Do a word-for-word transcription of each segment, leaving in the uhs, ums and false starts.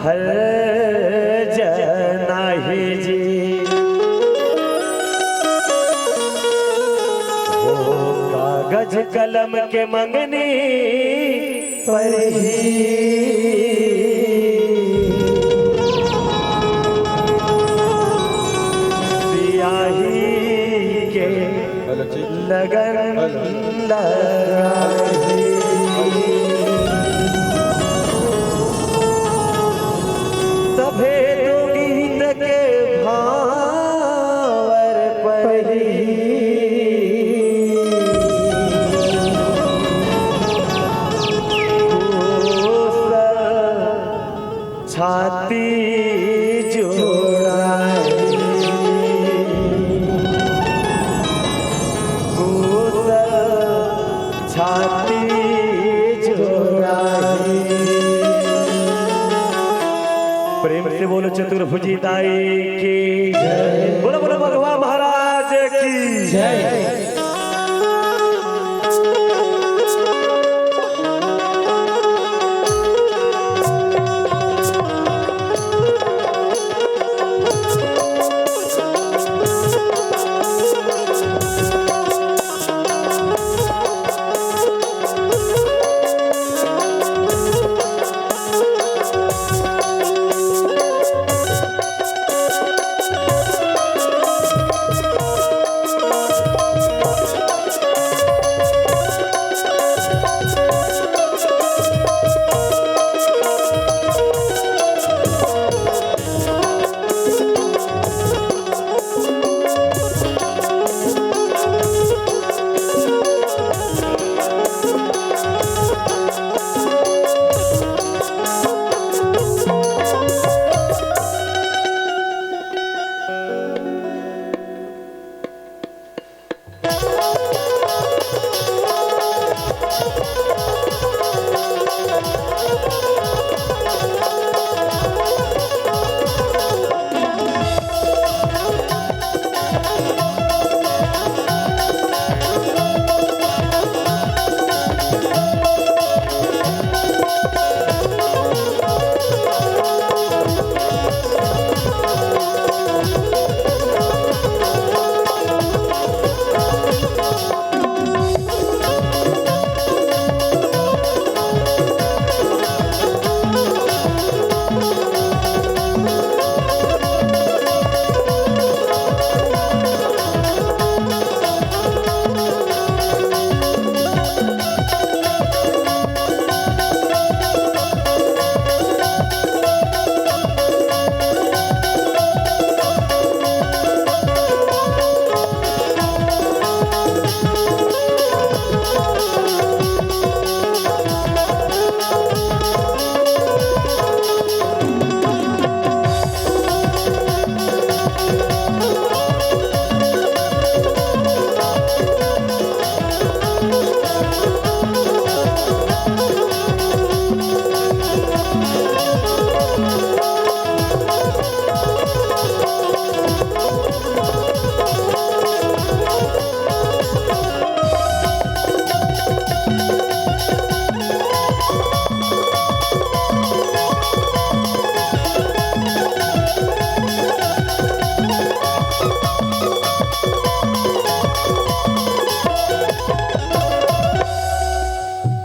हर जना ही जी। वो कागज कलम के मंगनी पर ही सियाही के लगन लगा ही। सभे तो गीत के भावर परी। छाती जोड़ाई। छाती जोड़ाई। प्रेम से बोलो चतुर्भुजी दाई की जय। बोलो, बोलो बघवा महाराज की जय।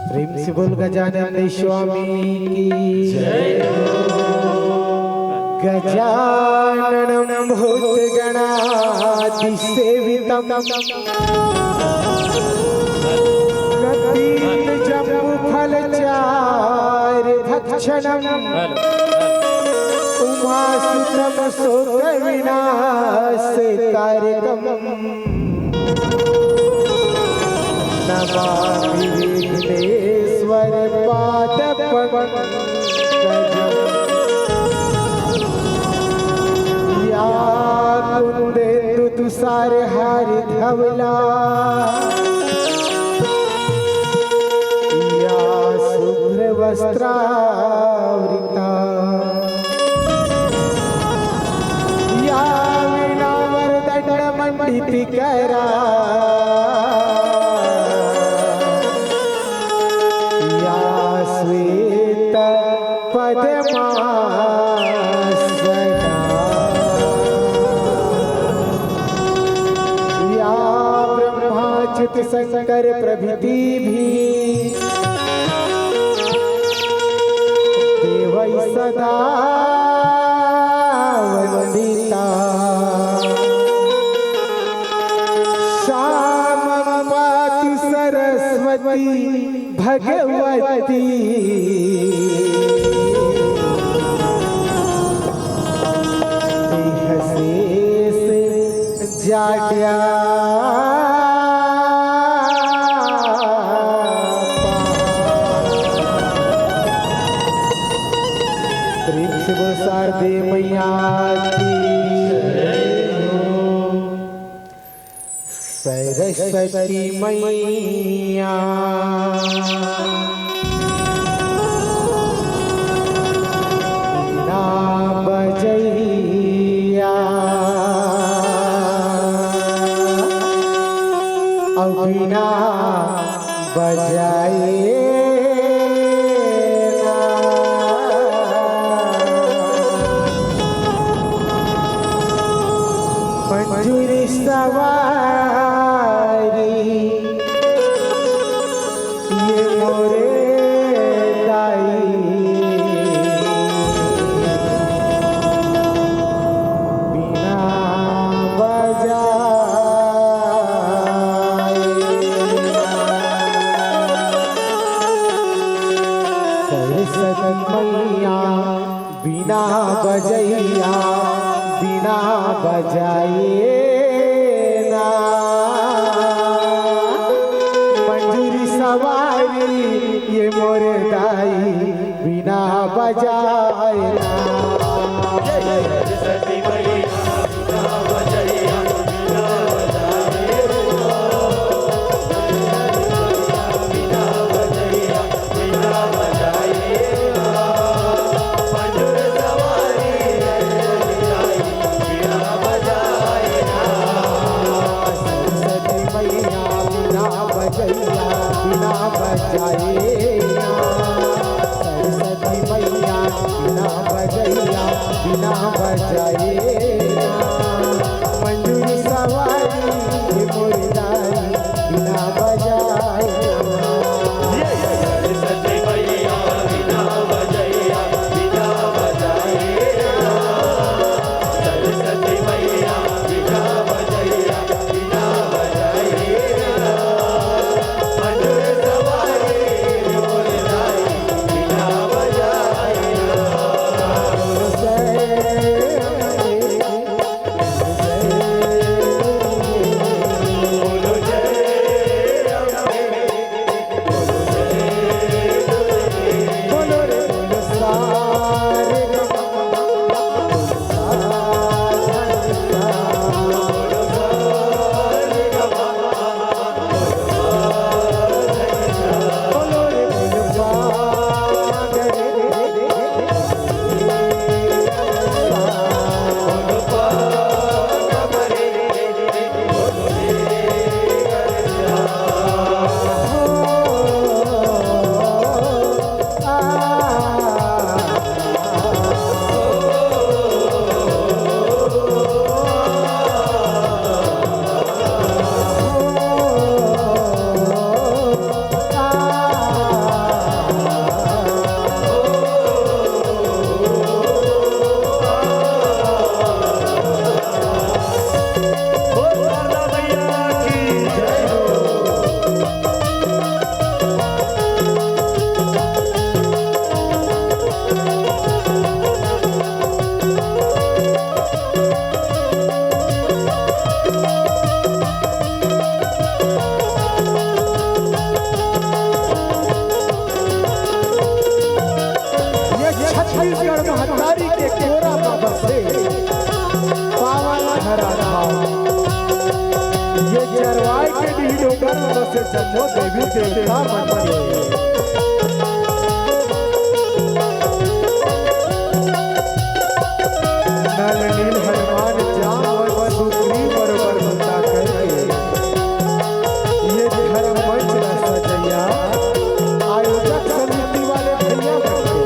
प्रेम से बोल गजानन स्वामी की जय। गजाननं भूतगणादिसेवितं कपित्थजम्बूफलचारुभक्षणं उमासुतं शोकविनाशकारकं नमामि विघ्नेश्वर पाद पंकज। या कुंदेंदु तुषार हार धवला, या शुभ्र वस्त्रावृता, या वीणा वरदंड मंडित करा, या श्वेत पद सदा। या ब्रह्मा चित शंकर प्रभृति भी देवै सदा वंदिता। श्यामं पातु सरस्वती भगवती। विहसेस जाड्या। प्रेम से बोल शारदे मैया की। सरस्वती मैया बीना बजैया, अउ बीना बजाए ना। मंजूरी सवारी ये मोरे दाई, बीना बजाए। सरस्वती मैया बीना बजैया, बीना बजाए ना। मंजूरी सवारी ये मोरे दाई, बीना बजाए ना। सरस्वती मैया बीना बजैया, बीना बजाए ना। सरस्वती मैया बीना बजैया, बीना बजाए ना। मंजूरी सवारी ये मोरी दाई, बीना बजाए ना। बोल शारदा मैया की जय हो। ये छत्तीसगढ़ महतारी के कोरा म बसे पावन धरा धाम। ये चरवाय के डीह डोंगर म बसे जम्मो देवी देवता मन के नल नील हनुमान जामवंत सुग्रीव बरोबर बंदा करके ये धर्म मंच ला सजैया आयोजक समिति वाले भैया मन के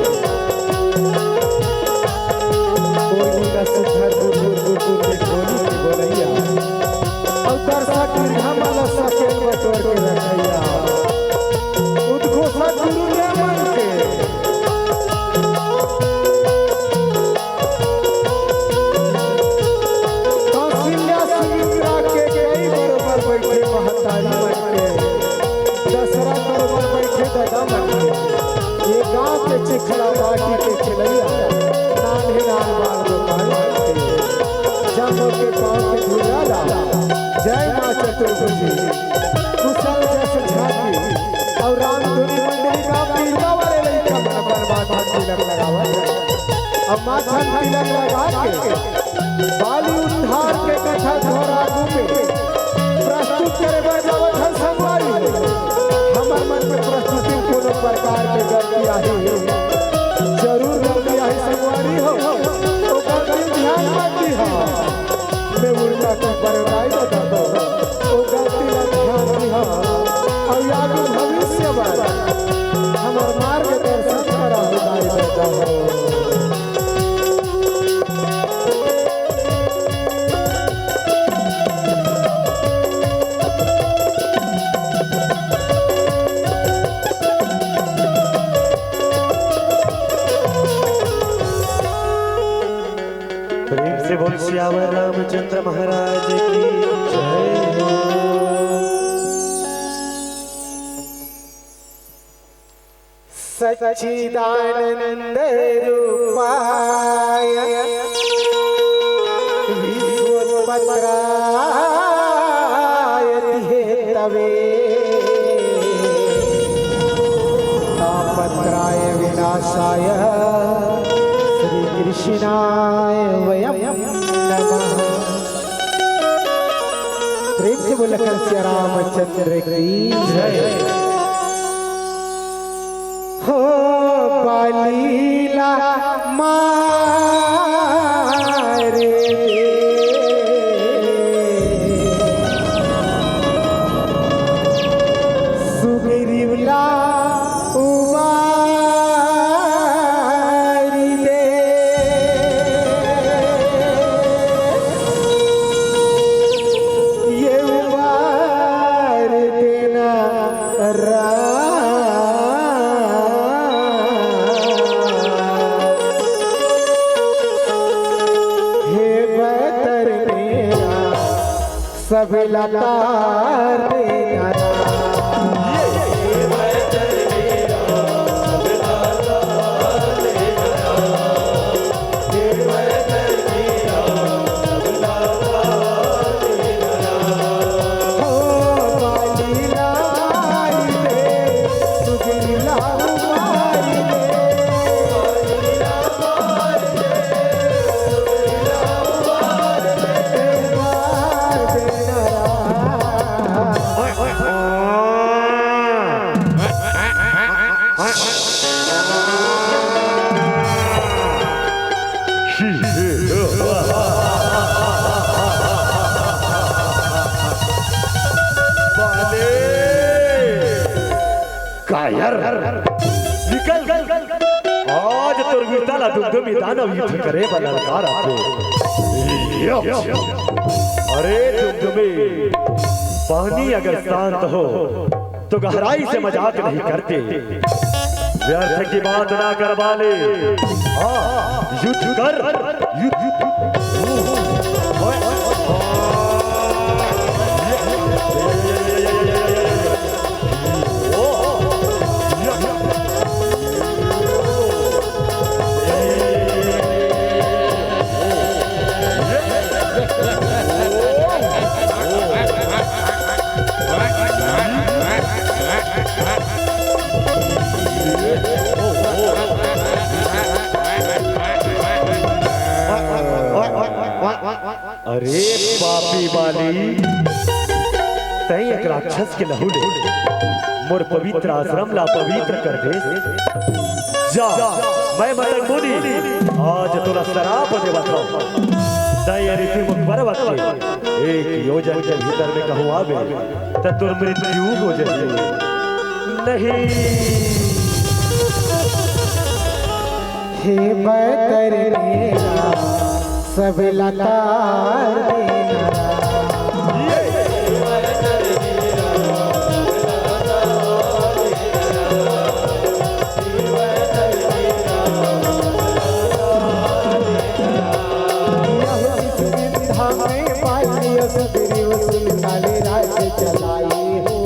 कुशल जस झांकी अउ रामधुनी मंडली का बीरवा वाले लइका मन अपन माथा म तिलक लगावत हे। अब माथा म तिलक लगा के बाली उद्धार के कथा तोर आगू में प्रस्तुत करे बर जावत हन संगवारी हो। हमर मन के प्रस्तुति म कोनो प्रकार के गलती आही, जरूर गलती आही संगवारी हो, ओकर ध्यान मत दिहा। मैं उल्टा के बरदाई बता दो, ओ गलती ला ध्यान दिहा, अउ आगू भविष्य बर हमर मार्गदर्शन करा हो, दाई बता दो। प्रेम से बोल सियावर रामचंद्र महाराज की जय हो। सच्चिदानंद रूपाय विश्वपत्राय हेतवे तापत्राय विनाशाय श्री कृष्णाय वयम नमः। प्रेम से बोल कर सिया रामचंद्र की जय। हो बाली ला मार दे, सुग्रीव ला उबारी दे, ये उबार देना राम। हे बतर मेरा सब लतार देना राम। कायर, निकल। आज तोर वीरता ला दुमदुमी दानव युद्ध करे बर ललकार आथे। अरे दुमदुमी, पानी अगर शांत हो तो गहराई से मजाक नहीं करते। व्यर्थ की बात ना कर बाली। हाँ, युद्ध कर, युद्ध। अरे पापी बाली, तैं एक राक्षस के लहू ले मोर पवित्र आश्रम ला पवित्र कर देस। जा, मैं मतंग मुनि आज तोला सराप देवत हौं। तैं यदि त्रिमुख पर्वत के एक योजन के भीतर में कहूँ आबे, त तोर मृत्यु हो जाही। नहीं। हे बतर मेरा सब लतार देना। यह इस विद्या में पाई सुग्रीव सुन काले राज चलाई हो।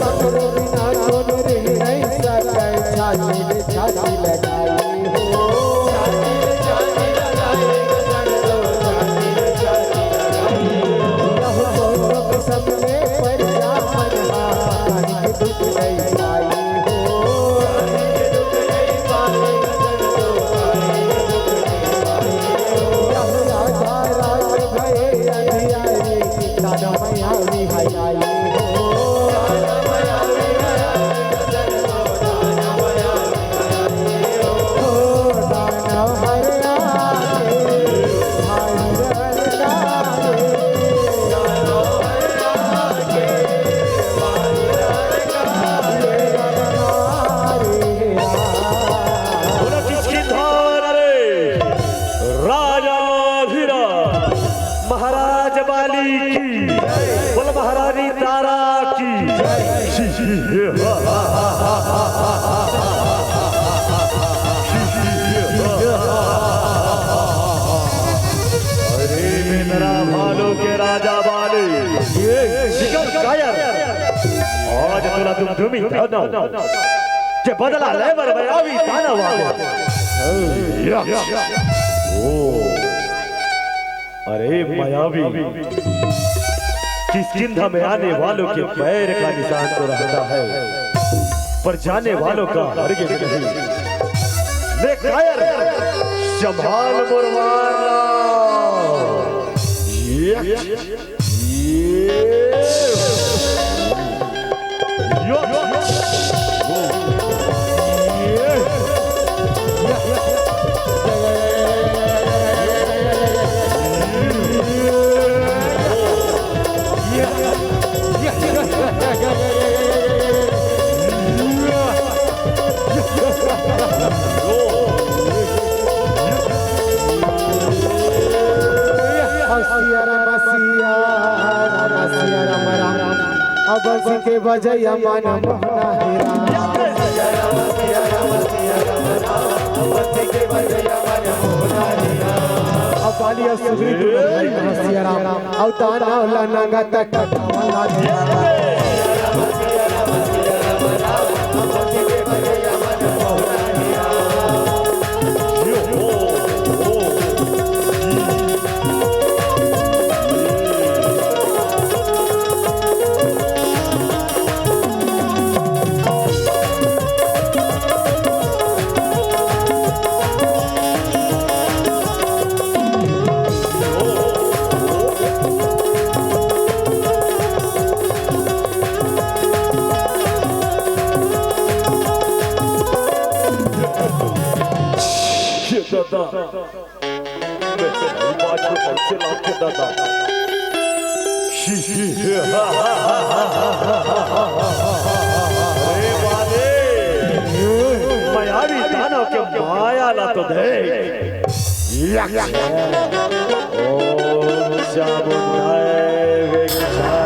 पकड़ो बिना तो नहीं रह सके, छाती में छाती लगाई हो। अरे मेंदरा भालू के राजा बाली, निकल कायर। आज तोला तुम तुम ही दानव के बदला ले बर मैं आवी दानव आ गया। ओ। अरे मायावी, किष्किंधा में आने वालों के पैर का निशान तो रहता है, पर जाने वालों का हरगिज नहीं। ले कायर, संभाल मोर वार ला। ये, ये। सिया राम, सिया राम, सिया राम, राम। अब बंसी के बजैया मन मोहना हे राम। अब बाली अउ सुग्रीव दुनो भाई कहा सिया राम, अउ दानव ला नंगा तक कटावा लागे। ये दादा, मैं तेरी बात को कैसे लाऊं के दादा? अरे बाले, मायावी दानव के माया ला तो देख। ओम चामुंडाय विद्महे।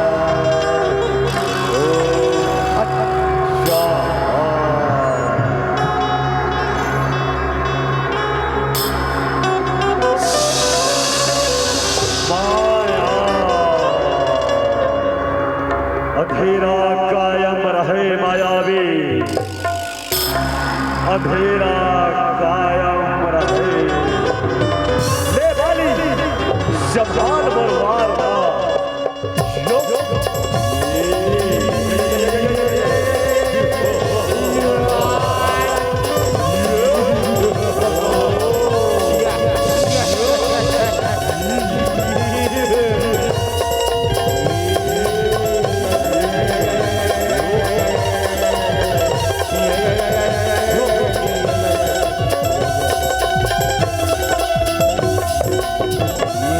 ओम अच्छा। माया। अंधेरा कायम रहे मायावी, अंधेरा कायम रहे। ले बाली, जबान बरवार ना।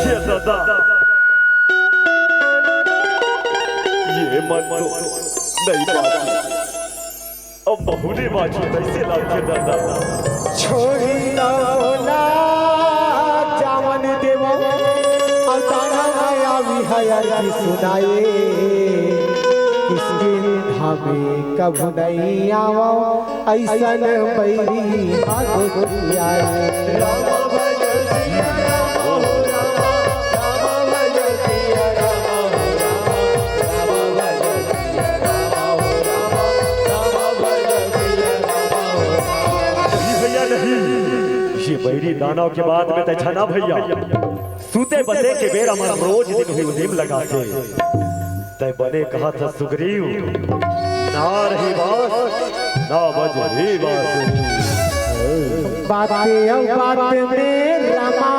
ये दादा, ये मन तो नहीं बाजी। अब बहु नइ बाजी, कइसे लागथे दादा? छोड़ी त ओला जावन देवो, अउ ताना माया विहार की सुनाए। किसके धामे कभू नइ आवो, अइसन बैरी आगो आए। नहीं भैया, नहीं। ये बैरी दानव के बात में तैं झन आ भैया। सूते बसे के बेरा मन रोज दिन हुई उदिम लगाथे। तैं बने कहत हस सुग्रीव, ना रही बास, ना बजही बांसुरी। बाते अउ बात में रमा,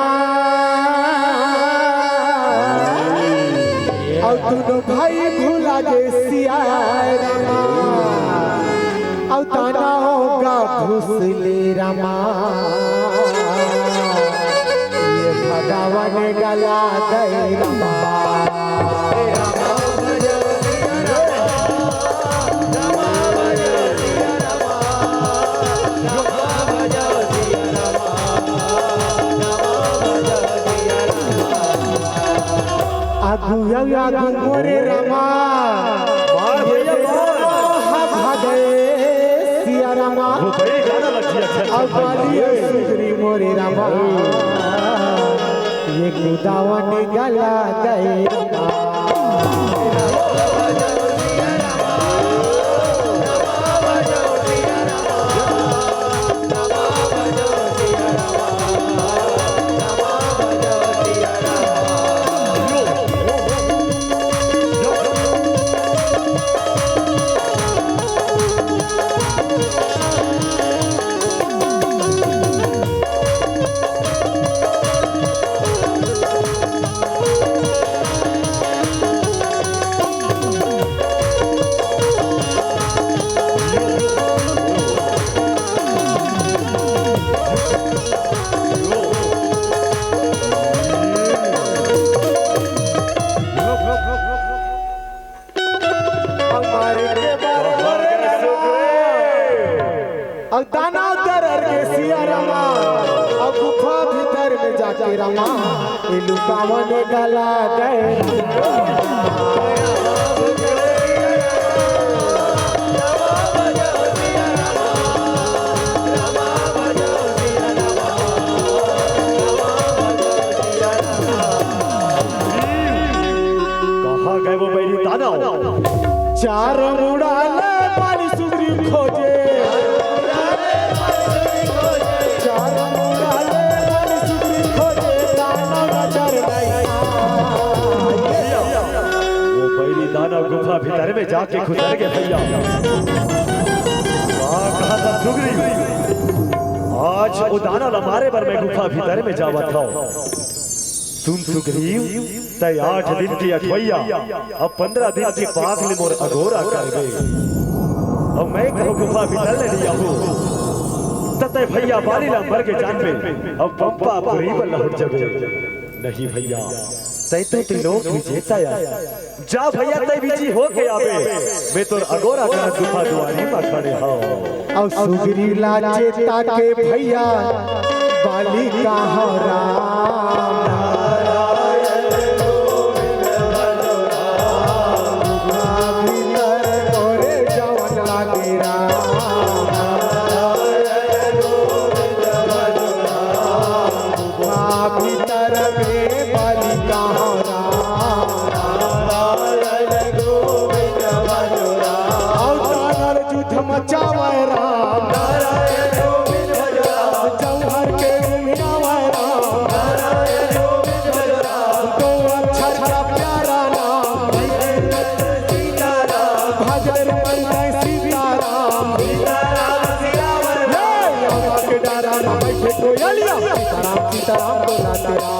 अउ दुनो भाई भुला गे सिया रमा, अउ दानव गा घुसले रमा। ये भगवान गला दई रमा। आगू आगू मोरे रमा। मार भैया, मार। रामा, वो बड़ी गाना लग गया, अच्छा, अच्छा, अब बाली सुंदरी मोरे रामा, ये कुदावन गला गए। हमारे के बारे, बारे, अउ दानव दरर के सिया रामा, अउ गुफा भीतर में जाके रामा, ए लुकावन गला गए। कहाँ गए वो बैरी दानव? चार मुड़ा ले बाली सुग्रीव खोजे। चार मुड़ा ले बाली सुग्रीव खोजे, दानव नजर नहीं आए। वो बैरी दानव गुफा भीतर में जाके घुसर गए भैया। कहाँ, कहाँ था सुग्रीव? आज वो दानव ला मारे बर मैं गुफा भीतर में जावत हव। सुन सुग्रीव, तै आठ दिन के अठवैया, अब पंद्रह दिन के पाक ले मोर अगोरा करबे। अब मैं कहूँ गुफा भीतर ले लिया हूँ, त तै भैया बाली ला मर के जानबे, अब पंपापुरी बर लहुट जबे। नहीं भैया, तै तो त्रिलोक विजेता या। जा भैया, तै बिजी होके आबे, मैं तोर अगोरा करत गुफा दुआरी मा खड़े हव। अउ सुग्रीव ला चेता के भैया, बाली कहाँ राम? नारायण गोविंद भजो राम, भीतर मोरे जवन लागे राम। नारायण गोविंद भजो राम, भीतर में बाली कहाँ राम? नारायण गोविंद भजो राम। अउ दानव युद्ध मचावे राम। नारायण गोविंद भजो राम। जौहर के उमियावे राम। नारायण गोविंद भजो राम। दो अक्षर का प्यारा नाम। भजन सीताराम। भजन मरते सीताराम। सीताराम सियावर राम। ये अम्मा के डारा ना बैठे कोयलिया। सीताराम सीताराम बोला तेरा।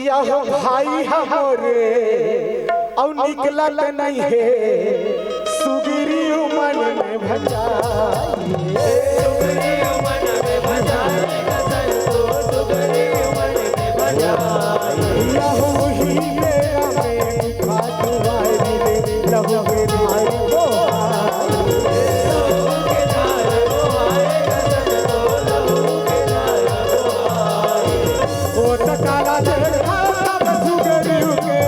यह भाई हमरे अउ निकलत नहीं हे, सुग्रीव मन में भंजाई। सुग्रीव मन में भंजाई, सुग्रीव मन में भंजाई। यह वही मेरा में हाथ वारी में लहू के धार को। ओ त काला देखा तब सुग्रीव के।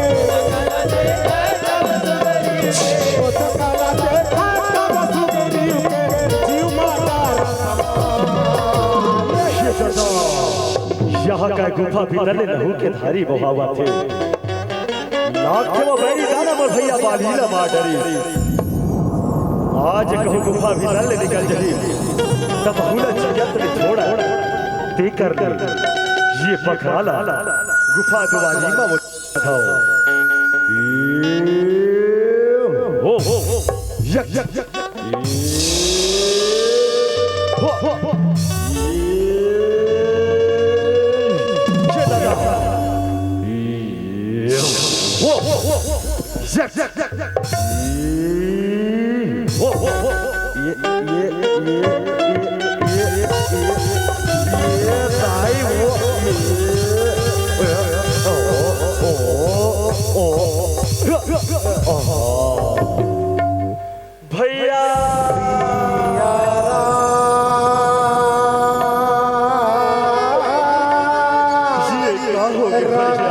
ओ त काला देखा तब सुग्रीव के। जीव माता राम। ये दादा, यहाँ का गुफा भीतर ले लहू के धारी बहावत हे। लाग के वो बैरी दानव भैया बाली ला मार डरी। आज कहूँ गुफा भीतर ले निकल जही, तब हुला चियत ले छोड़, तेकर ले ये पखरा ला गुफा दुआरी मा वो था। हो, हो, हो। यक, यक, यक। हो, हो, हो। ये दादा। वो, वो, वो, वो, यस, यस, यस। ये, वो, वो, वो, वो, ये, ये, ये, ये, ये, ये, ये, ये, दाई, वो, ये, ओ, ओ, ओ, ओ, ओ। भैया। ये का हो गया भैया?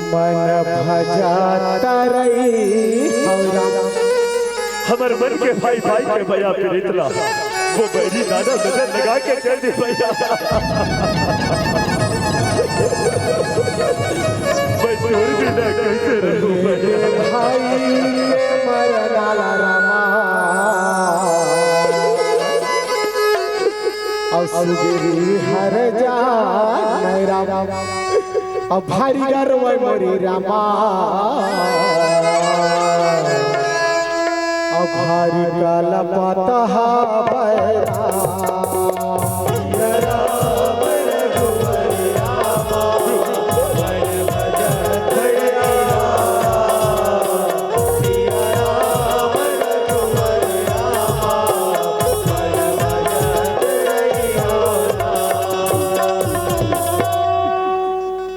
मन भजा तरई हौरा। हमर मन के भाई, भाई के भैया प्रीत ला। वो बैरी दादा नजर लगा के चल दे भैया। मैं तोर बिना कैसे रहूं भैया? भाई ये मरना ला रामा। और सुगरी हर जा नहीं राम। अब भारी गरवै मोरी रामा। अब भारी कलपत हवै राम।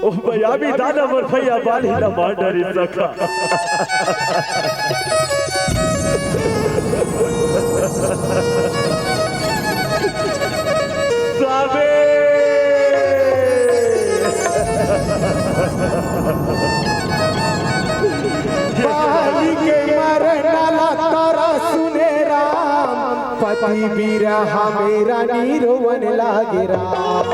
ओ भैया, भी दादा मोर भैया बाली ला मार डरी सखा। साबे। बाली के मरना ला तारा सुने राम। पति बिरहा में रानी रोवन लागे राम।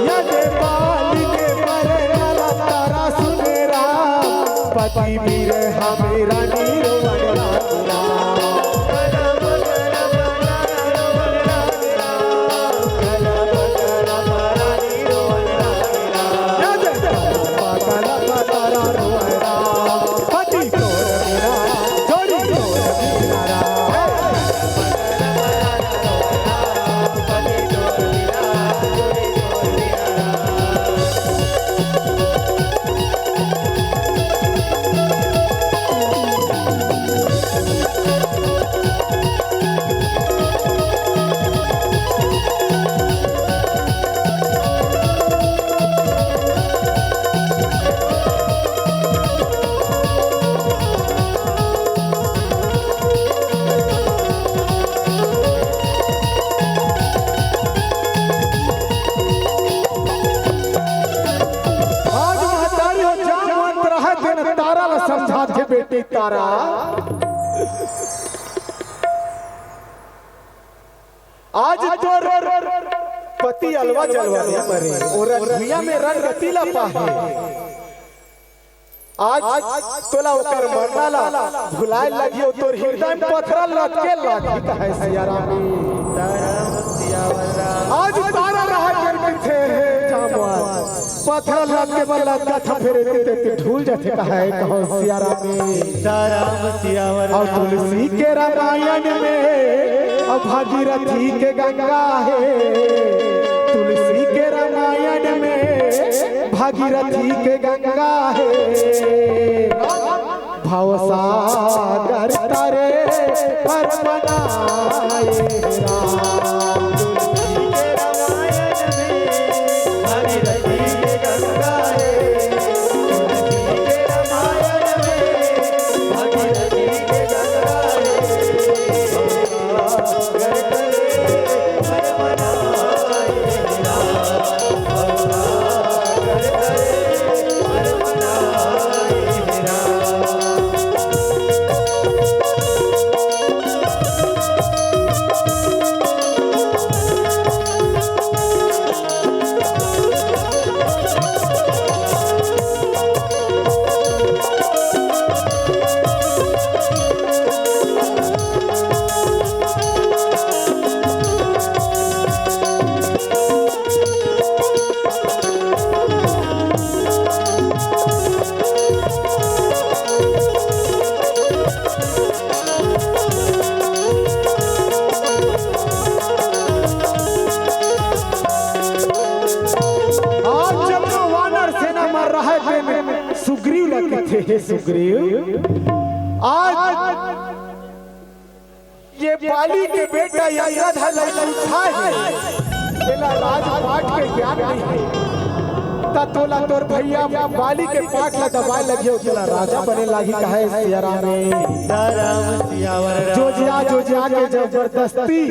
यदे बाली के मरे वाला तारा सुने राम, पति बिरहा में रानी रोवन लागे राम। आज महतारी हो जामवंत रहे तेन तारा ला समझाथे बेटी तारा। आज तोर पति अलवा जलवा नइ मरे, ओ रंग भुइयां में रंग रतिला पाहे। आज तोला ओकर मरना ला भुलाए लगी, ओ तोर हिरदा में पथरा लटके लगी, कहे सिया राम। आज तारा रहा कर किथे हे जामवंत। पथरा लटके बर लटका था, फेर एती तेती ढूल जाथे, कहे कहो सिया राम। सीताराम सियावर और राम। तुलसी के रामायण में अब भागीरथी के गंगा हे। तुलसी के रामायण में भागीरथी के गंगा हे। भवसागर तरे पर बनाए राम। तुलसी के रामायण में भागीरथी के गंगा हे। तुलसी के रामायण में भागीरथी के गंगा हे। भवसागर तरे पर बनाए राम। भवसागर तरे हे सुग्रीव, आज ये बाली के बेटा अंगद ह लइकुछा हे, तेला राजपाट के ज्ञान नइ हे, त तोला तोर भइया बाली के पाट ला दबाय लगियो, तेला राजा बने लागी कहे सिया राम। सीताराम सियावर राम। जोजिया जोजिया के जबरदस्ती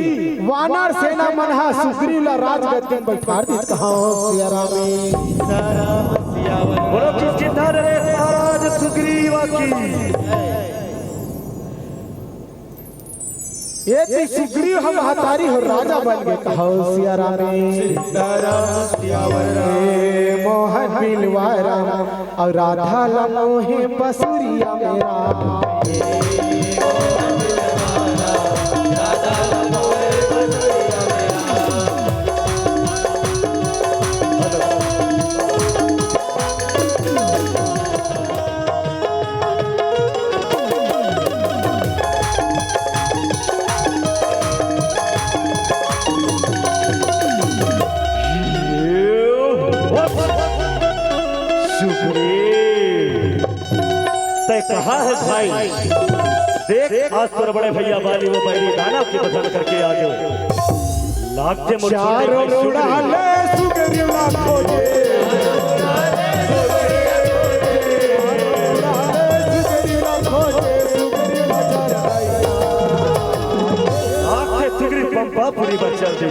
वानर सेना मन ह सुग्रीव ला राजगद्दी म बइठार दिस कहो सिया राम। सीताराम सियावर राम। बोलो किसकी धार रे महाराज सुग्रीव की। ये ती सुग्रीव ह महतारी हो राजा बन गे कहो सिया राम। सीताराम सियावर राम। ए मोहन बिलवा राम अउ राधा ला मोहे बसुरिया मेरा। सुग्रीव, तैं कहाँ है भाई? देख, आज तोर बड़े भैया बाली वो बैरी दानव के बधन करके आ गए। लागथे मोर छोटे चारों भाई सुग्रीव। उड़ाले सुग्रीव ला खोजे। उड़ाले सुग्रीव ला खोजे, सुग्रीव ला चराई। लागथे सुग्रीव पंपापुरी बर चल दे।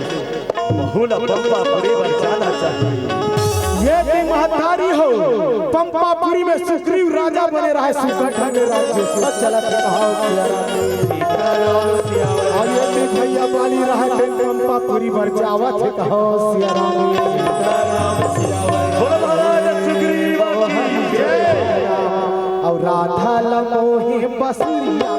बहू ला पंपापुरी बर जाना चाहिए। ये ती महतारी हो, पंपापुरी में सुग्रीव राजा बने रहे, सुग्घर ढंग ले राज्य सुख चलत रहे। अउ ये ती भैया बाली रहे, तेन पंपापुरी बर जावत हे कहो सिया राम। बोलो महाराज सुग्रीव की जय। अउ राधा ला मोहे बसुरिया।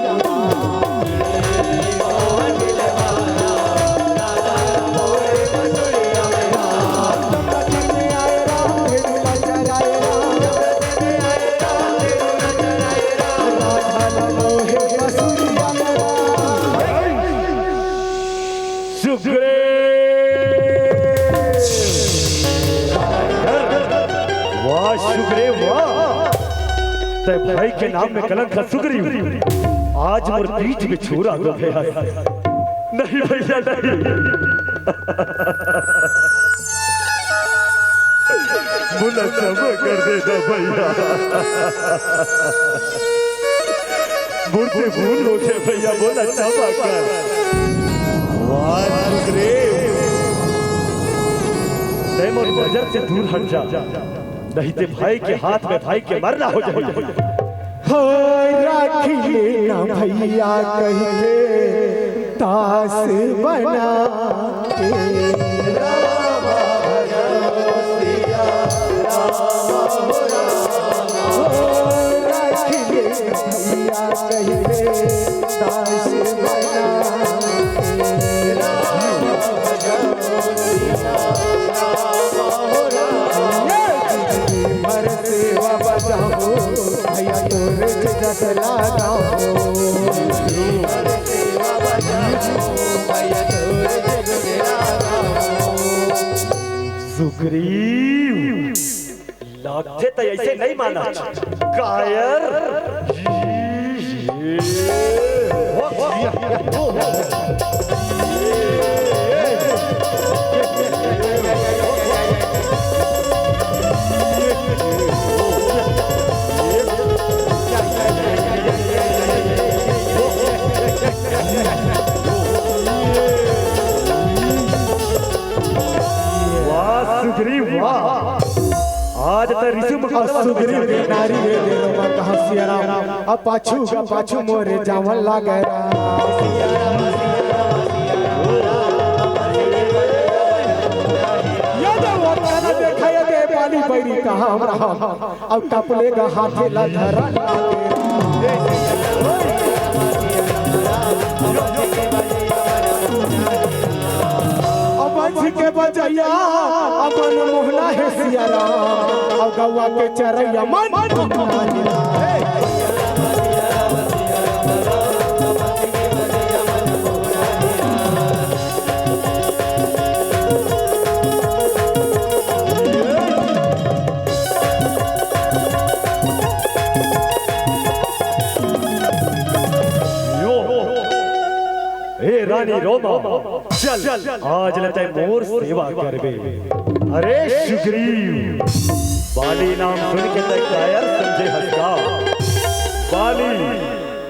सुग्रीव। वाह सुग्रीव वाह। तैं भाई के नाम में कलंक ह सुग्रीव। आज मोर पीठ में छुरा दो भैया। नहीं भैया नहीं। मोला क्षमा कर दे ना भैया। मोर से भूल होगे भैया, मोला क्षमा कर। वाह सुग्रीव, तैं मोर नजर से दूर हट जा, नहीं ते भाई के हाथ में भाई के मरना हो जाही। हो राखी लेना भैया कहिके तास बना के। हो राखी लेना भैया कहिके तास बना के। हर सेवा बजाओ, भैया तोर जगत लगाओ। हर सेवा बजाओ, भैया तोर जगत लगाओ। सुग्रीव, लागथे त ऐसे नहीं माना। कायर। वाह सुग्रीव वाह। आज त ऋषि मुख अउ सुग्रीव के नारी रे देलो मा कहा सिया राम। अब पाछू, पाछू मोरे जावन लागे। ये दे वो तेला देखा, ये दे बाली बैरी कहा हमरा। अब कपले का हाथे ला धरा लागे। अब बज के बजैया, अब मन मोहना हे सिया राम, अब गौवा के चरैया मन मोहना हे। रानी रोमा, चल, आज ले तैं मोर सेवा करबे। अरे सुग्रीव, बाली नाम सुन के तैं कायर समझे हस का? बाली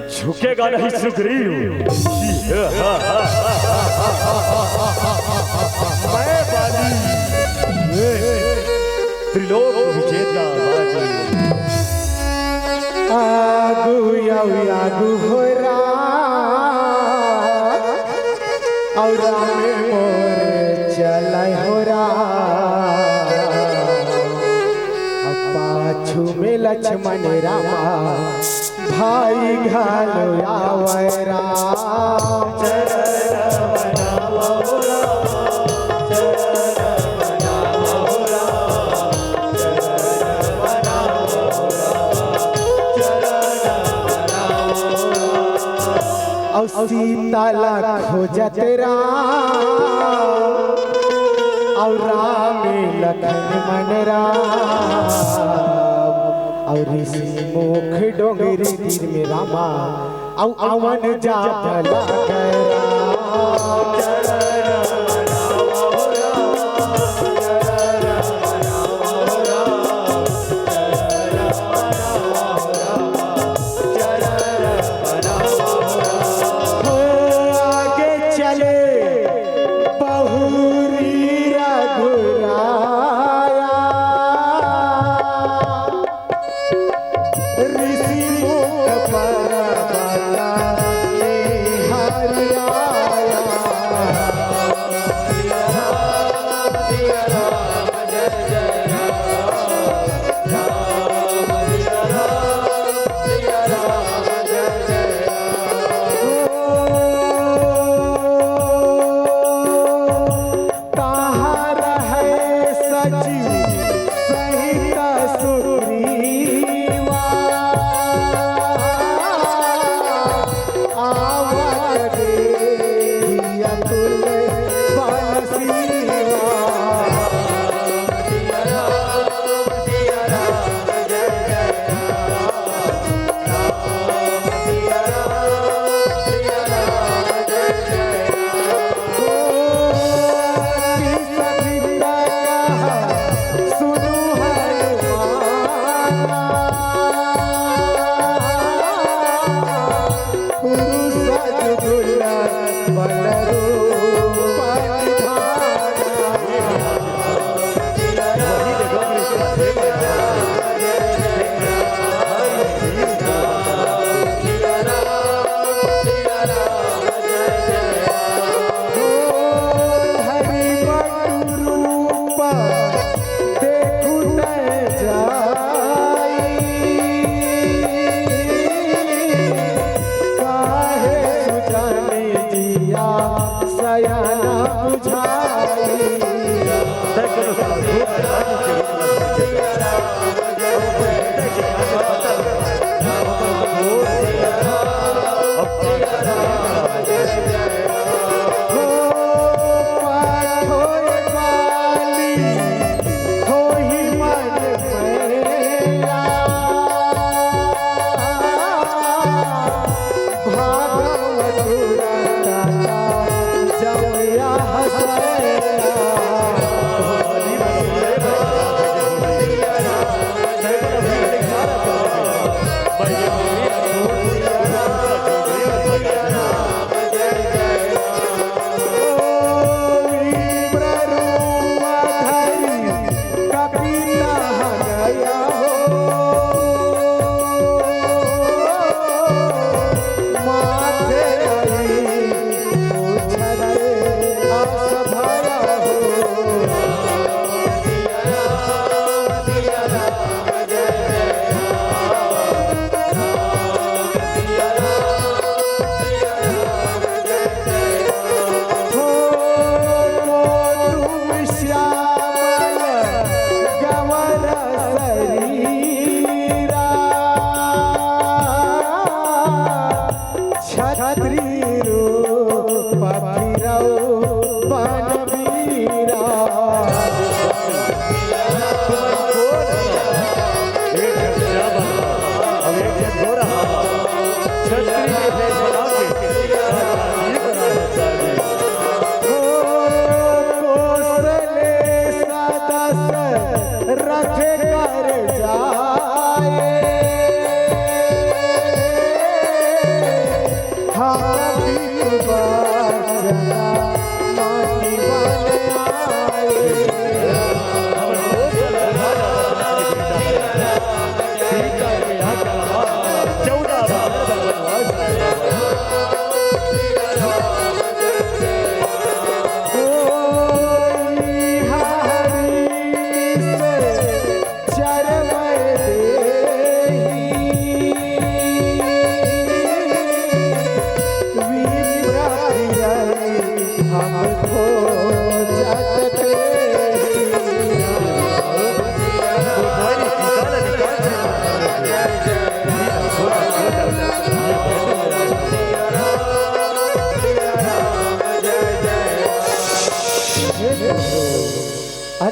झुकेगा नहीं सुग्रीव। मैं बाली, त्रिलोक विजेता बाली। आगू आऊ आगू हो रा, अउ रामे मोर चलय हो रा, अउ पाछू में लक्ष्मण रामा भाई घलो आवय राम। अउ सीता ला खोजत राम, अउ राम लखन मन राम, अउ ऋषि मुख डोंगरी तीर में रामा, अउ अवन जाप लगे राम। हो आगे चले बहुरी रघुराया, ऋषि मुख पर्वत निहारिया। तहाँ रहै सचिव सहित सुग्रीवा।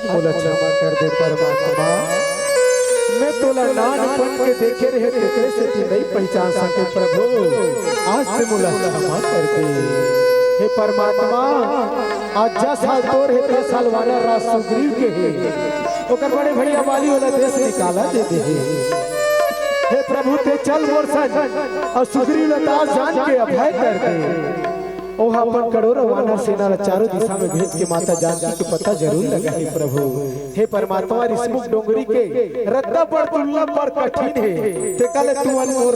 मोला क्षमा कर दे परमात्मा। मैं तोला नानपन के देखे रहे, तेकरे सेती नइ पहिचान सके प्रभु, आज ते मोला क्षमा कर दे। हे परमात्मा, आज जस हाल तोर हे, तस हाल वानर राज सुग्रीव के हे। ओकर बड़े भैया बाली ओला देश निकाला दे दे हे। हे प्रभु, ते चल मोर संग अउ सुग्रीव ला दास जान के अभय कर दे। ओह अपन करोड़ों वानर सेना ला चारों दिशा में भेज के माता जानकी के पता जरूर लगाही प्रभु। हे परमात्मा, रिसमुख डोंगरी के रद्दा बड़ दुर्लभ, बड़ कठिन हे, तेकर ले तुमन मोर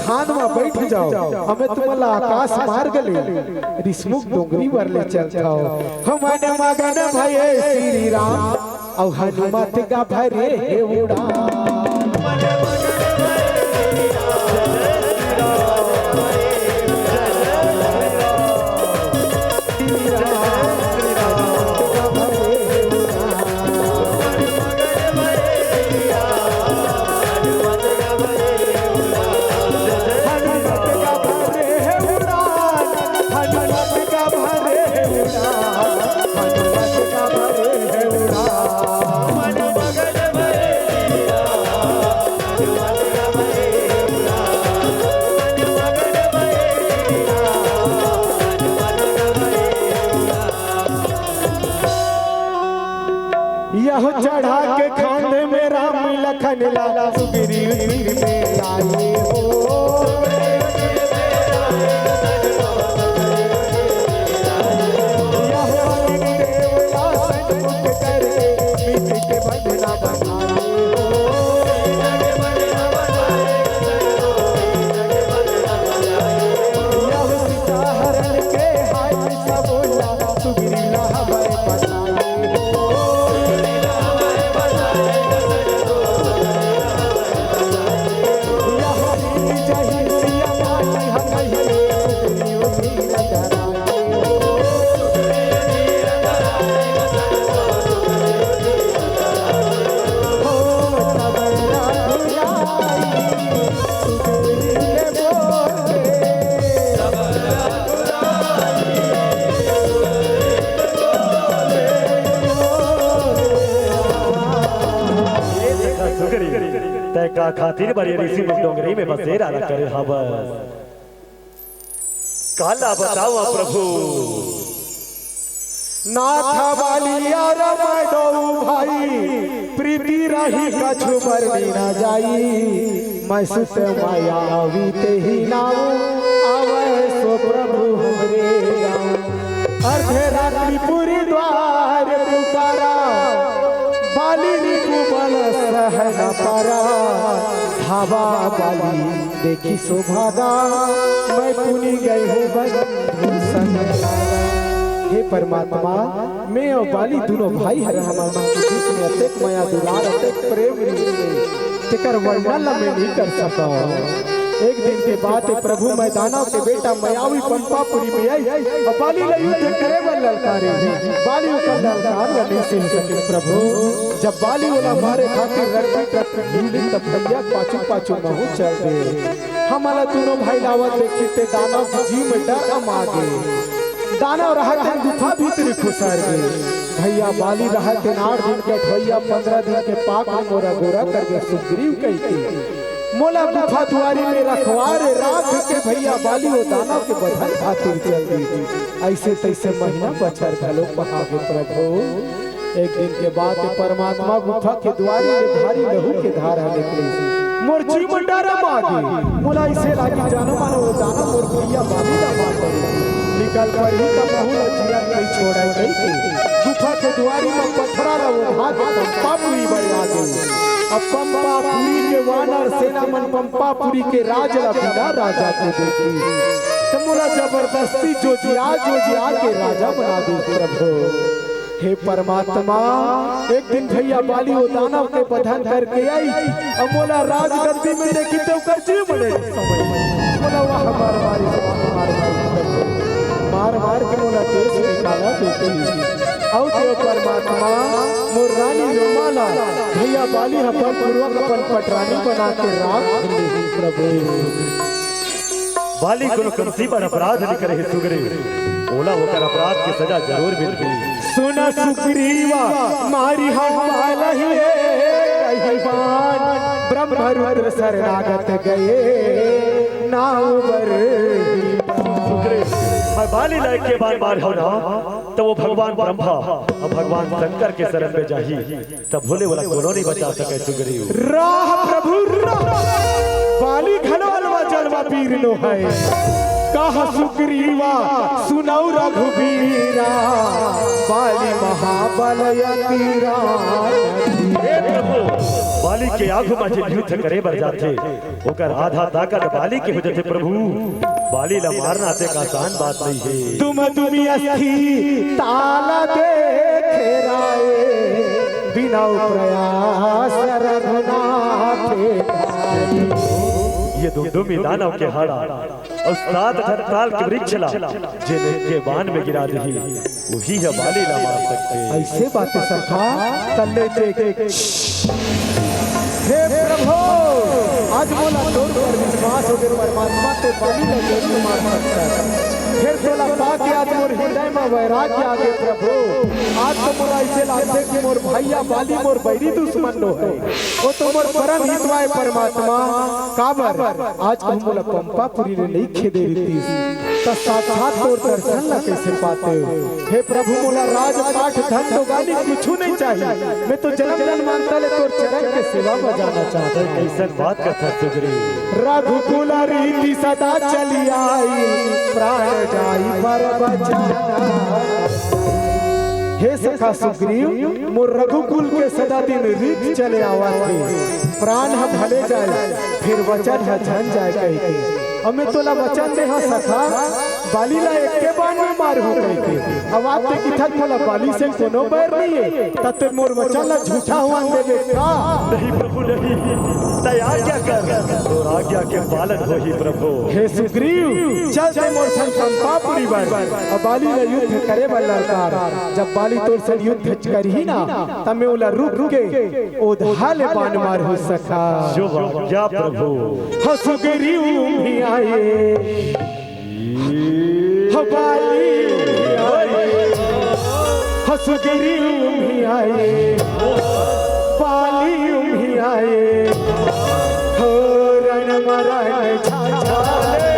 खान म बइठ जाव, अउ मैं तुमन ला आकाश मार्ग ले रिसमुख डोंगरी बर ले चलथव। हमन मगन भये श्री राम, अउ हनुमत का भरे हे उड़ान। यह चढ़ा के खांधे में राम लखन ला, सुग्रीव तीर में लाए हो। यह अग्नि देवता सन्मुख करके, मिलि के बंधना बंधाए हो। यह सीता हरण के हाथ सब बोला, सुग्रीव ला हवै बताए हो। यह रीति जही सिया माटी हकही, सुग्रीव तीर धराए हो। हो तब रघुराई सुग्रीव बोले। ये देखा सुग्रीव, तै का खातिर बर ये रिसमुख डोंगरी में बसेरा ला करे हवस? काला बतावा प्रभु। नाथ बाली अउ मैं दो भाई, प्रीति रही कछु बरनी न जाई। मैं सुत मायावी तेहि नाव, आवै सो प्रभु हमरे गाँव। अर्धरात्रि पुरी द्वार पुकारा, बाली रिपु बल सह न पारा। धावा बाली देखी सो भागा, मैं पुनि गई हूँ बंधु संग। हे परमात्मा, मैं अउ बाली दूनों भाई हरन, हमर मन के बीच में अतेक मया दुलार, अतेक प्रेम रिहिस हे, तेकर वर्णन ला मैं नइ कर सकव। एक दिन के बात हे प्रभु, मैं दानव के बेटा मायावी पंपापुरी में आई अउ बाली ला युद्ध करे बर ललकारे। बाली ओकर ललकार ला नइ सह सके प्रभु। जब बाली ओला मारे खातिर रथ में टकराइस, तब भैया पाछू पाछू महूँ चल दे। हमला दूनों भाई ला आवत देखिस ते दानव के जी में डर अमा गे। दानव रहत हे गुफा भीतरी खुसर गे। भैया बाली रहत हे आठ दिन के अठवइया, पंद्रह दिन के पाक में मोर अगोरा कर गे सुग्रीव कहिके। मोला गुफा दुआरी में रखवा रे, राख के भैया बाली ओ दानव के बधन खातिर चल दिस। अइसे तइसे महीना बछर घलो पहा गे प्रभु। एक दिन के बात हे, परमात्मा गुफा के दुआरी ले भारी लहू के धार ह निकलिस। मोर जी म डर अमा गे। मोला अइसे लागिस जानो मानो ओ दानव मोर भैया बाली ला मार डरे। निकल पड़ही त महूँ ला जियत नइ छोड़य कहिके गुफा के दुआरी म पथरा ला ओढ़ा के पंपापुरी बर आ गे। अब पंपापुरी के वानर सेना मन पंपापुरी के राज ला बिना राजा के देखिस, त मोला जबरदस्ती जोजिया जोजिया के राजा बना दिस प्रभु। हे परमात्मा, एक दिन भैया बाली ओ दानव के बधन करके आइस, अउ मोला राजगद्दी में देखिस त ओकर जी म डर अमा गे। मोला वाह मार मारिस, वाह मार मारिस, मार मार के मोला देश निकाला देतिस। अउ हे परमात्मा, मोर रानी लोमा ला भैया बाली ह बलपूर्वक अपन पटरानी बना के राख ले प्रभु। बाली कोनो कमती बर अपराध नइ करे हे सुग्रीव, ओला ओकर अपराध के सजा जरूर मिलही। सुन सुग्रीवा, मारी हम बालहि कहि बान, ब्रह्म रुद्र शरणागत गए नाउ बर। सुग्रीव, अउ बाली ला एके बान मारहव ना, त ओ भगवान ब्रह्मा अउ भगवान शंकर के शरण में जाही। त भोले वाला कोनो नइ बचा सके सुग्रीव। राह प्रभु राह, बाली घलो अलवा जलवा वीर नो हे। कह सुग्रीवा सुनउ रघुबीरा, बाली महाबल अति राम। हे प्रभु, बाली के आगू मा जेन युद्ध करे बर जाथे, ओकर आधा ताकत बाली के हो जथे प्रभु। बाली ला मारना अतेक आसान बात नइ हे। तुम तुम अस्थि ताल देखे राय, बिना प्रयास रघुनाथ। ये दुमदुमी दानव के हाड़ा अउ सात ठन ताल के वृक्ष ला जेन एके बान में गिरा दिही। उही ह बाली ला मार सकथे। अइसे बात सखा, तल्ले देख। हे प्रभु, आज मोला तोर पर विश्वास होगे परमात्मा, ते बाली ला जरूर मार सकथस। फेर तोला पाके आज मोर हृदय म वैराग्य आगे प्रभु। आज तो मोला अइसे लागथे कि मोर भइया बाली मोर बैरी दुश्मन नो हे। ओ तो मोर परम हितवा हे परमात्मा। काबर? आज कहूँ मोला पंपापुरी ले नइ खेदे रितिस, त साक्षात तोर दर्शन ला कइसे पातेंव? हे प्रभु, मोला राजपाट धन दोगानी कुछु नइ चाही। मैं तो जनम जन्मांतर ले तोर चरण के सेवा बजाना चाहत हँव। कइसन बात कथस सुग्रीव? रघुकुल रीति सदा चली आई, प्राण जाई पर बचन। हे सखा सुग्रीव, मोर रघुकुल के सदा दिन रीत चले आवत हे, प्राण ह भले जाय, फेर वचन ह झन जाय कहिके। अब मैं तोला वचन दे हँव सखा, बाली ला एके बान में मारहूँ कहिके। अब आज ते किथस मोला बाली से कोनो बैर नइ हे, त ते मोर वचन ला झूठा होवन देबे का? नहीं प्रभु नहीं, तैं आज्ञा कर, तोर आज्ञा के पालन होही प्रभु। हे सुग्रीव, चल ते मोर संग पंपापुरी बर, अउ बाली ला युद्ध करे बर ललकार। जब बाली तोर संग युद्ध करही ना, तब मैं ओला रुक के ओधा ले बान मारहूँ सखा। जो आज्ञा प्रभु। हो सुग्रीव भी आए, हो बाली भी आए, हो सुग्रीव भी आए, बाली भी आए, हो रण मरण छाछाले।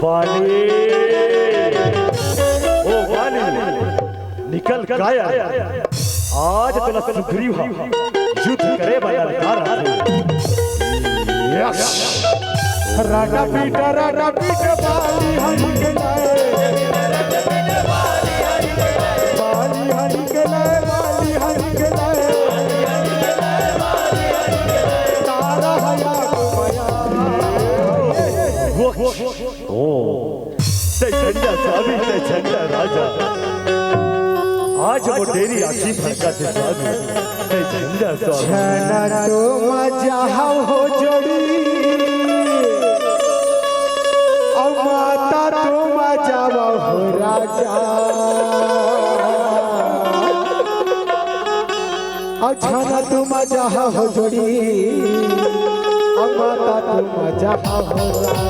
बाली, ओ बाली, निकल काया। आज तोला सुग्रीव ह युद्ध करे बर ललकार आथे। यस। राडा पीटा, राडा पीटा, बाली हनी के लाए। बाली हनी के लाए, बाली हनी के लाए। तारा हया को मया। वो, वो, वो, वो। ओ, तैं झंडा स्वामी, तैं झंडा राजा। आज मोर डेरी आँखी फरकाथे स्वामी, तैं झंडा स्वामी। छन तुम जाहव हो जोड़ी, अउ माता तुम जावव हो राजा। अउ छन तुम जाहव हो जोड़ी, अउ माता तुम जाहव हो राजा।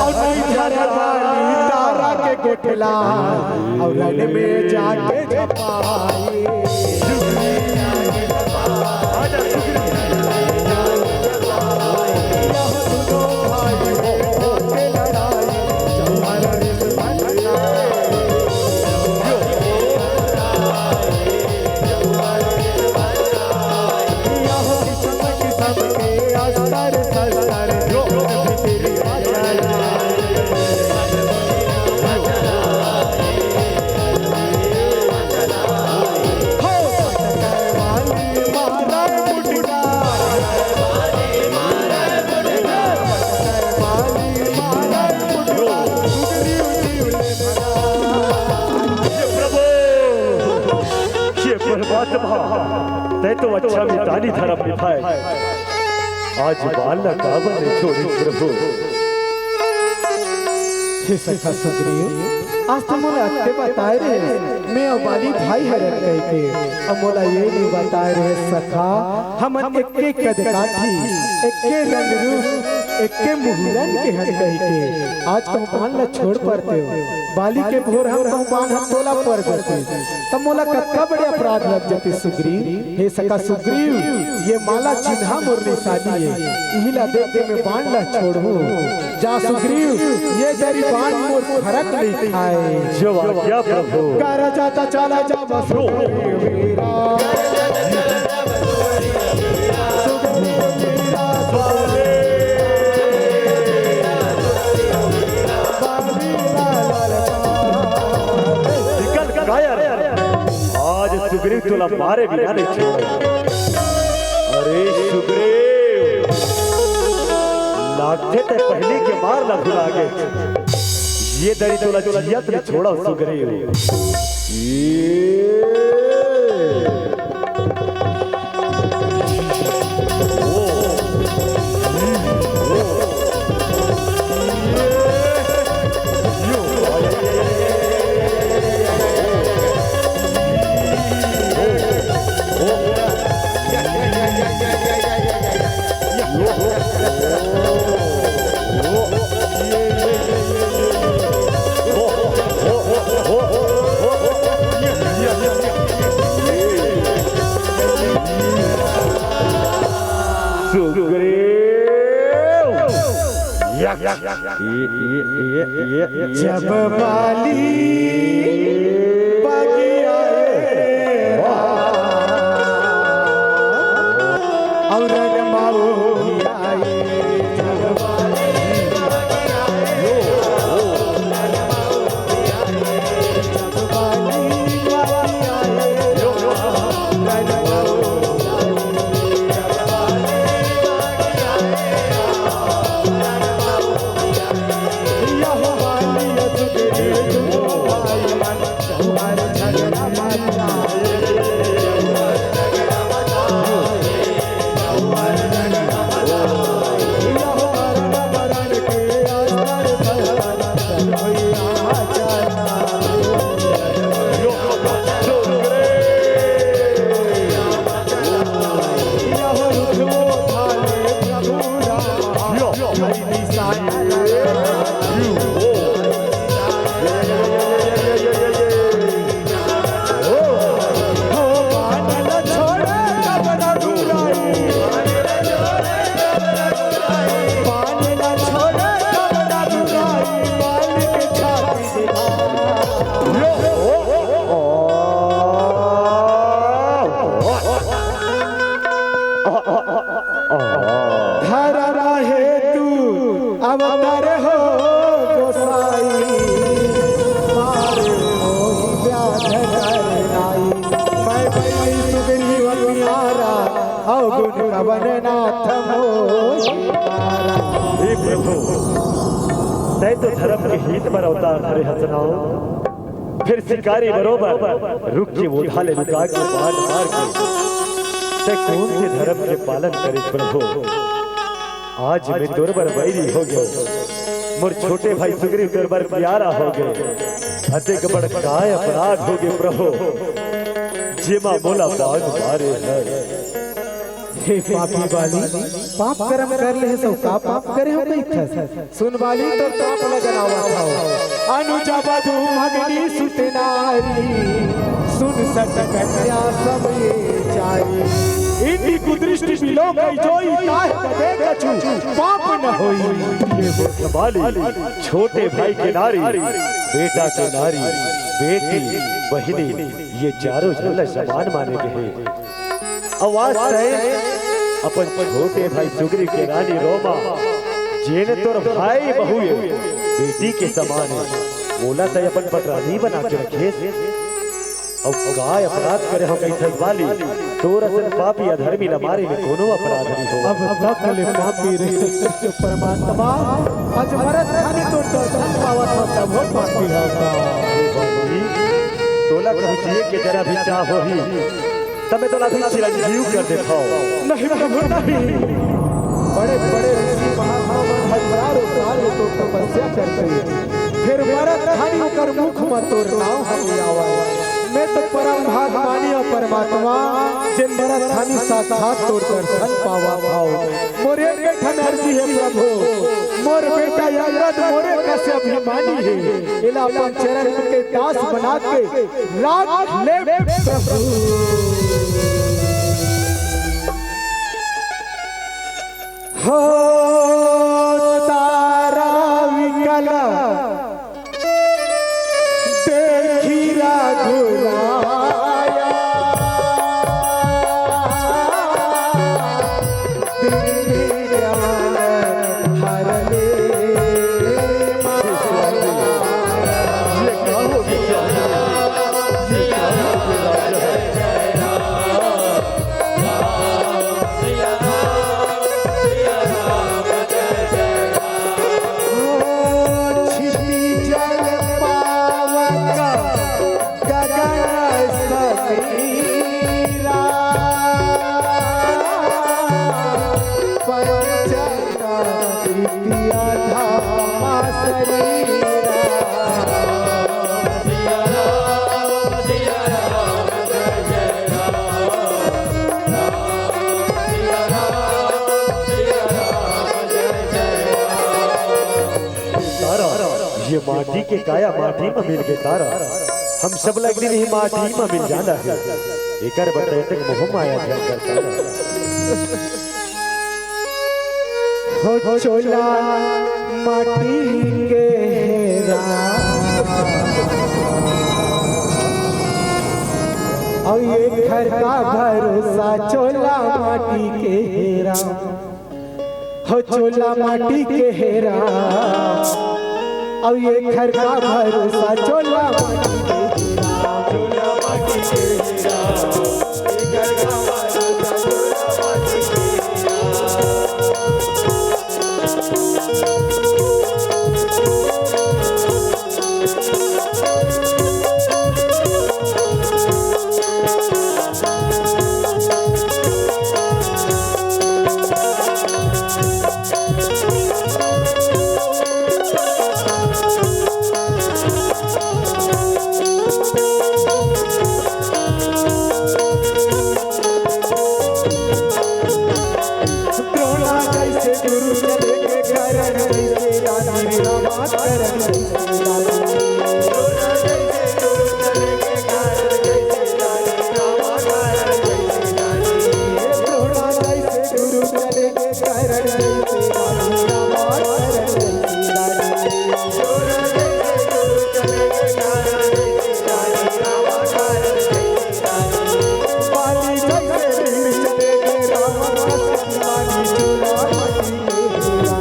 अउ नइ धरे बाली तारा के गोठला, अउ रण में जाके झपाई। आजा सुग्रीव। यह सुनो भाई, तैं तो अच्छा मितानी धरम निभाए, आज बाल ला काबर ले छोड़े प्रभु? हे सखा सुग्रीव, आज तो मोला अत्ते बताए रहे, मैं अउ बाली भाई हरन कहिके, अउ मोला ये नइ बताए रहे सखा, हमन एक्के कद काठी, एक्के रंग रूप, एक्के मुहूरन के हन कहिके। आज कहूँ बान ला छोड़ परते हो, बाली के भोर हम कहूँ बान हम तोला पर जते, तब मोला कतका बड़े अपराध लग जते सुग्रीव। हे सखा सुग्रीव, ये माला चिन्हा मोर निशानी हे, इही ला देख के मैं बान ला छोड़हूँ। जा सुग्रीव, ये दरी बान मोर फरक नइ खाए। जो आज्ञा प्रभु। कर जाता चला जा बस। निकल कायर, आज सुग्रीव तोला मारे बिना नइ छोड़े। अरे सुग्रीव, लागथे तैं पहिली के मार ला भुला गे। ये दरी तोला जियत नइ छोड़व सुग्रीव। ये। जब बाली बगिया और रंगमाओ धरम हेतु अवतर हो गोसाई, मारे मोहि व्याध नर नाई। मैं बलि सुग्रीव प्यारा, अवगुण कवन नाथ मोहि मारा। हे प्रभु, तैं तो धरम के हित बर अवतार धरे हस ना। फेर शिकारी बरोबर रुख के मोधा ले रुका के बाण मार के तैं कोन से धरम के पालन करे प्रभु? आज मैं तोर बर बैरी हो गेंव, मोर छोटे भाई सुग्रीव तोर बर प्यारा हो गे। अतेक बड़ काय अपराध हो गे प्रभु, जेमा मोला बाण मारे हस। हे पापी बाली, पाप करम कर ले हस, का पाप करे हंव कहिथस? सुन बाली, तोर पाप ल गनावत हंव। अनुजा बधू भगिनी सुत नारी, सुन सत कन्या सब ये चारी। इनकी कुदृष्टि बिलो गई जोई, ताहि बदे कछु पाप न होई। हे मूर्ख बाली, छोटे भाई के नारी, बेटा के नारी, बेटी, बहिनी, ये चारों झन ल समान माने गे हे। अउ आज तैं अपन छोटे भाई सुग्रीव के रानी रोमा, जेन तोर भाई बहू ए, बेटी के समान ए, ओला तैं अपन पटरानी बना के रखे हस। अउ काय अपराध करे हंव कहिथस बाली, तोर असन पापी अधर्मी ल मारे में कोनो अपराध नइ होवय। अब तक ले पापी रहे सच्चे परमात्मा, आज मरत घनी तोर दर्शन पावत हंव, तभो पापी हंव का। हे बाली, तोला कहूं जिए के जरा भी चाह होही, तब मैं तोला भी चिरंजीव कर देथव। नहीं प्रभु, नहीं। बड़े बड़े ऋषि महात्मा मन हजारों साल ले तो तपस्या करथे, फिर मरत घनी ओकर मुख म तोर नाव ह नइ आवय। मैं तो परम भागमानी अउ परमात्मा, जेन मरत घनी साक्षात तोर दर्शन पावत हव। मोर एक ठन अर्जी हे प्रभु, मोर बेटा अंगद मोरे कस अभिमानी हे, एला अपन चरण के दास बना के राख ले प्रभु। हो तारा विकल देखी रघुराया, दिन ज्ञान हर ले माया। ये का हो गया? ये का हो गया? क्षिति जल पावक गगन समीरा, पंचन प्रीति अधम शरीरा। तारा, ये माटी के काया माटी म मिल गे तारा। हम सब ला एक दिन ही माटी म मिल जाना हे। एकर बर तैं तक मोह माया झन कर तारा। हो चोला माटी के हेरा, अउ एखर का भरोसा चोला माटी के हेरा। हो चोला माटी के हेरा, अउ एखर का भरोसा चोला माटी के हेरा। चोला माटी के हेरा, एखर का भरोसा चोला माटी के हेरा। द्रोणा जैसे गुरु चले के कारण जैसे रानी रामा करण जैसे रानी। द्रोणा जैसे गुरु चले के कारण जैसे रानी रामा करण जैसे रानी। द्रोणा जैसे गुरु चले के कारण जैसे रानी रामा करण जैसे रानी। द्रोणा जैसे गुरु चले के कारण जैसे रानी रामा करण जैसे रानी। बाली जैसे वीर चले के रावण का शक्तिशाली चोला माटी के हेरा।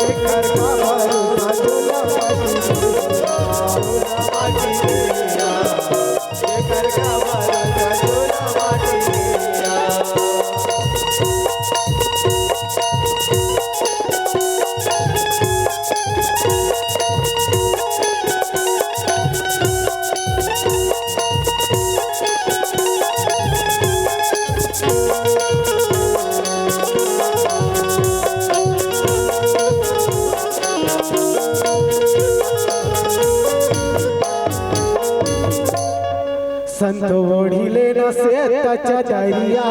एखर का भरोसा चोला माटी के हेरा। चोला माटी के हेरा। एखर का भरोसा चोला माटी के हेरा। संत ओढ़ी लेना से चदरिया,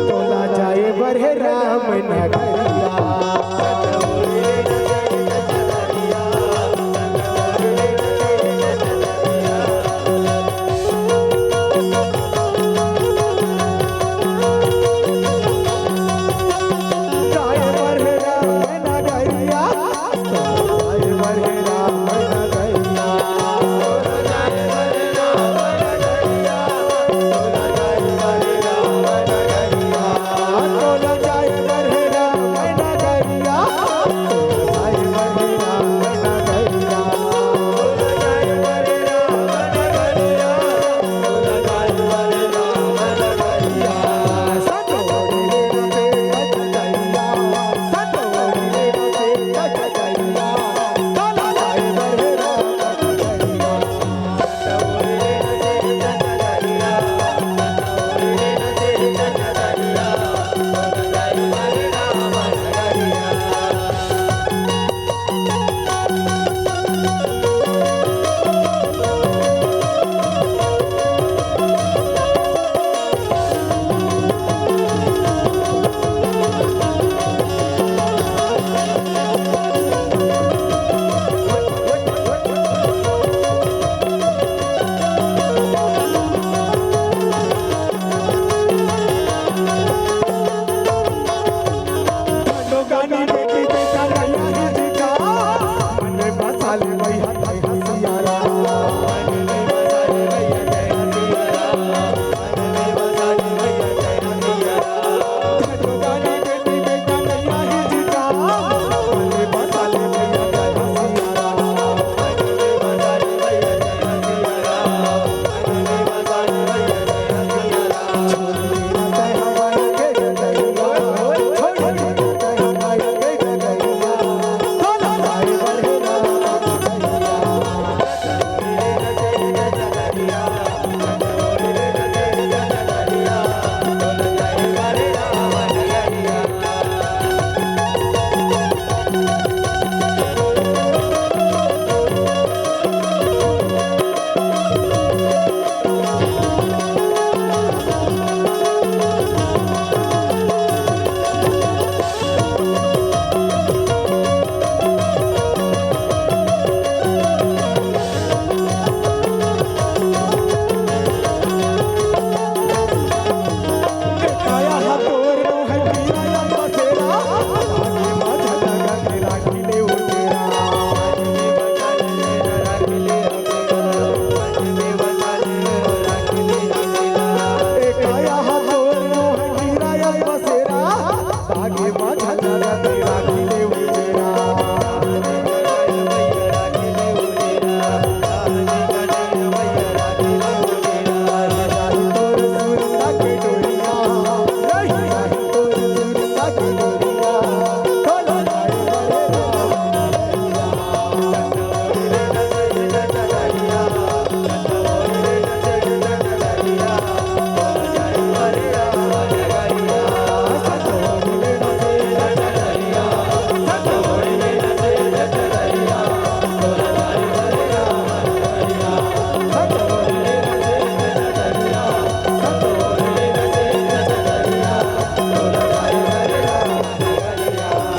तोला जाए बर हे राम नगरिया। जाए बर हे राम नगरिया।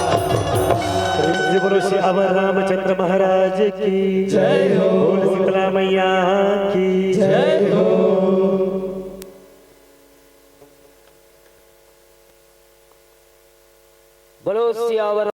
प्रेम से बोलो सियावर रामचंद्र महाराज की जय हो। बोल शीतला मैया की जय हो।